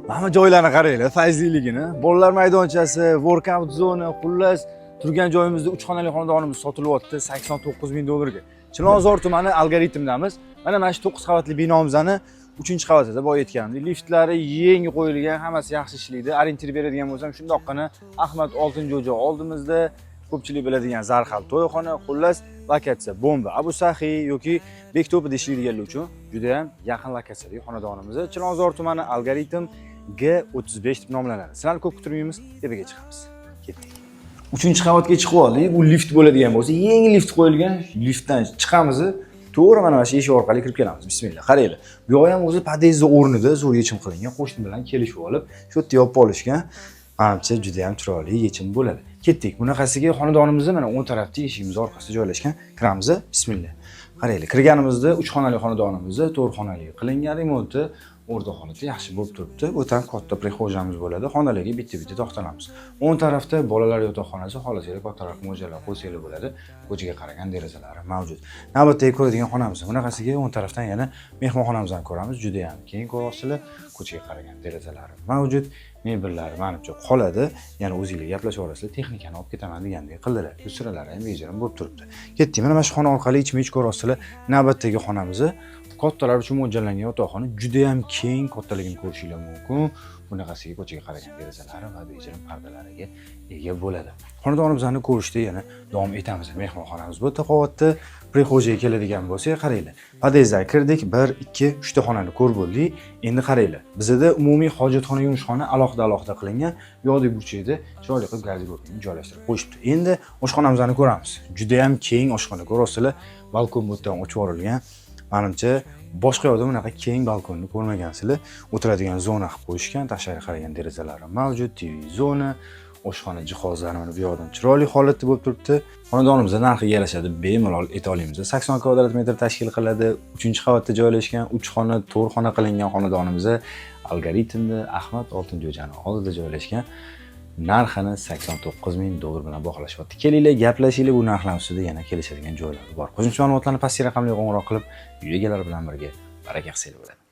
Mana joylarni qaranglar, fayzliligini. Bolalar maydonchasi, workout zona, xullas, turgan joyimizda 3 xonali xonadonimiz sotilyapti 89 ming dollarga. Chilonzor tumani, Algoritmdamiz. Mana shu 9 qavatli binomizni 3-qavatida, boya aytganimdek, liftlari yangi qo'yilgan, hammasi yaxshi ishlaydi. Ориентир beradigan bo'lsam, shundoqqina Ahmad Oltinjo'ja oldimizda, ko'pchilik biladigan Zarhal to'yxona, xullas, lokatsiya bomba. Abu Saxiy yoki Bekto'pada ishlaydiganlar uchun juda ham yaqin lokatsiyadagi xonadonimiz Chilonzor tumani, Algoritm, G35 deb nomlanadi. Sizlarni ko'p kuttirmaymiz, tepaga chiqamiz. Ketdik. Uchinchi qavatga chiqib oldik. Bu lift bo'ladigan bo'lsa, yangi lift qo'yilgan. Liftdan chiqamiz, to'g'ri mana shu eshik orqali kirib kelamiz. Bismillah. Qaranglar. Bu yoq ham o'zi podyezdni o'rnida zo'r yechim qilingan. Qo'shni bilan kelishib olib, shu yerda yopib olishgan. Manimcha, juda ham chiroyli yechim bo'ladi. Ketdik. Bunaqasiga xonadonimizni mana o'ng tarafda, eshigimiz orqasida joylashgan. Kiramiz. Bismillah. Qaranglar, kirganimizda 3 xonali xonadonimizda 4 xonali qilingan, remonti o'rta holatda yaxshi bo'lib turibdi. Bu ham katta прихожа miz bo'ladi. Xonalarga bitta-bitta to'xtalamiz. O'ng tarafda bolalar yotoqxonasi, xohlasanglar kattaroq mo'ljallab qo'ysanglar bo'ladi. Ko'chaga qaragan derazalari mavjud. Navbatdagi ko'radigan xonamiz. Bunaqasiga o'ng tarafdan yana mehmonxonamizni ham ko'ramiz. Juda ham keng, ko'ryapsizlar. Ko'chaga qaragan derazalari mavjud. Mebellari manimcha qoladi. Ya'ni o'zinglar gaplashib olasizlar, texnikani olib ketaman degandek qildilar. Lyustralari ham bejirim bo'lib turibdi. Ketdik. Mana shu xona orqali ichma-ich ko'ryapsizlar. Navbatdagi xonamizni kattalar uchun mo'ljallangan yotoqxona, juda ham keng, kattaligini ko'rishinglar mumkin. Bunaqasiga ko'chaga qaragan derazalari va bejirim pardalariga ega bo'ladi. Xonadonimizni ko'rishda yana davom etamiz. Mehmonxonamiz bu yerda qolyapti. Прихожа ga keladigan bo'lsak, qaranglar. Podyezdga kirdik, 1, 2, 3 ta xonani ko'rib bo'ldik. Endi qaranglar. Bizda umumiy hojatxona, yumushxona alohida-alohida qilingan. Bu yoqdagi burchakda chiroyli qilib garderobni joylashtirib qo'yishibdi. Endi oshxonamizni ko'ramiz. Juda ham keng oshxona, ko'ryapsizlar. Balkon bu yerdan ochib yuborilgan. Manimcha, boshqa yoqda bunaqa keng balkonni ko'rmagansizlar. O'tiradigan zona qilib qo'yishgan, tashqari qaragan derazalari mavjud, TV zona, oshxona jihozlari mana bu yoqdan chiroyli holatda bo'lib turibdi. Xonadonimizda narxiga yarashadi, bemalol ayta olamiz. 80 kvadrat metr tashkil qiladi. 3-qavatda joylashgan, 3 xona, 4 xona qilingan xonadonimiz Algoritmda, Ahmad Oltinjo'jani oldida joylashgan. Narxini 89 ming dollar bilan baholashyapti. Kelinglar, gaplashinglar, bu narxlar ustida yana kelishadigan joylari bor. Qo'shimcha ma'lumotlarni pastki raqamli qo'ng'iroq qilib, uy egalari bilan birga baraka qilsanglar bo'ladi.